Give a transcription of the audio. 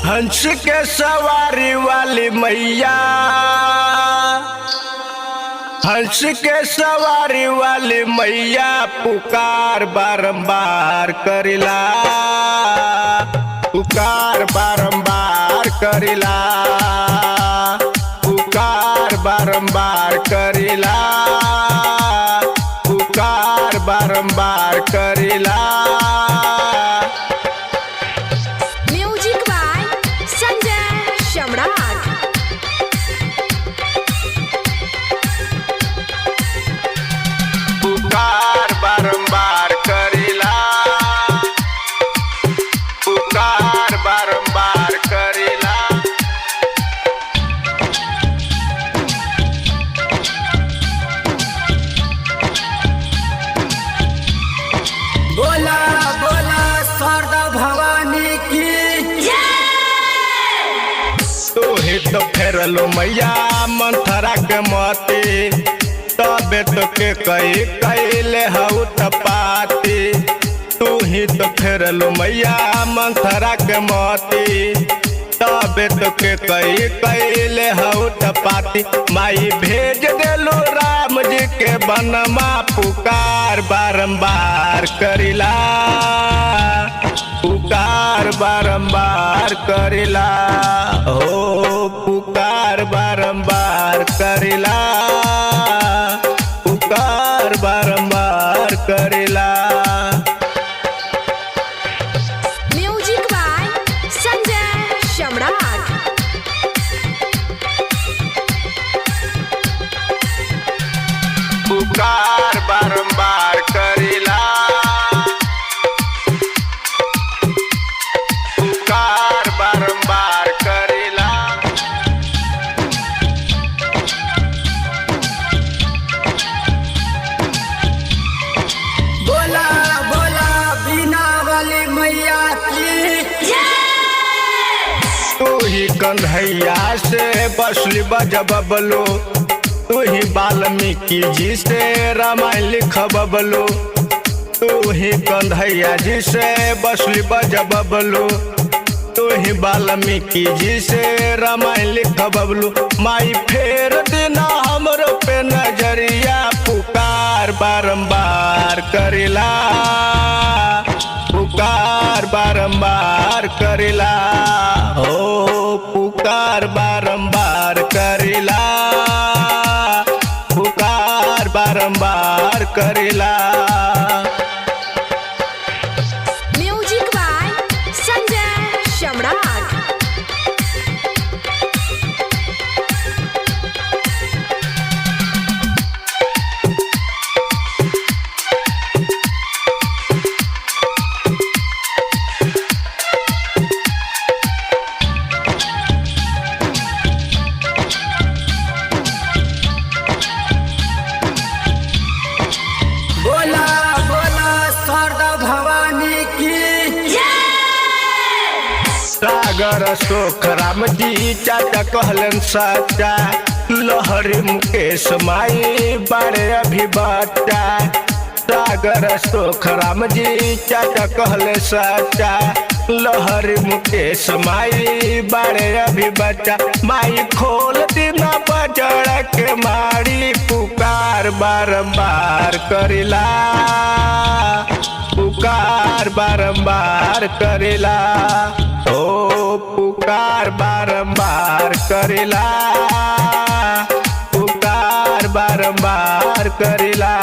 हंस के सवारी वाली मैया, हंस के सवारी वाली मैया पुकार बारंबार करिला, पुकार बारंबार करिला, पुकार बारंबार करिला, पुकार बारंबार करिला। म्यूजिक बाय संजय सम्राट। पुकार बारंबार करिला, पुकार बारंबार करिला। बोला बोला शारदा भवानी की। तोहे तो फेरलो मैया मंथरा के मती, तबे तो के कई कैले हऊ तपाती। तू ही तो फेरलो मैया मंथरा के मती, तबे तो के कई कैले हऊ तपाती। माई भेज देलो राम जी के बनमा, पुकार बारंबार करिला, पुकार बारंबार करिला, हो पुकार बारंबार करिला, पुकार बारंबार करिला। म्यूजिक बाय संजय सम्राट। पुकार बारंबार करिला, पुकार बारंबार करिला। बोला बोला बीना वाली मैया की। तू ही कन्हैया से बसली बजबलो, तू ही वाल्मीकि जी से रामायण लिखबलो। तू ही कन्हैया जी से बसली बजबलो, तू ही वाल्मीकि जी से रामायण लिखबलो। माई फेर देना हमरो पे नजरिया, पुकार बारंबार करिला, पुकार बारंबार करिला, हो पुकार बारंबार करिला, पुकार बारंबार करिला। म्यूजिक बाय संजय सम्राट। बोला बोला शारदा भवानी की। सागर सुख राम जी चाचा कहलन सच्चा, लहरी मुकेश माई बड़े अभी बच्चा। सागर सुख राम जी चाचा कहले सच्चा, लहरी मुकेश माई बड़े अभी बच्चा। माई खोल दिना बजड़ के मारी, पुकार बारंबार करिला, पुकार बारंबार करिला, ओ पुकार बारंबार करिला, पुकार बारंबार करिला।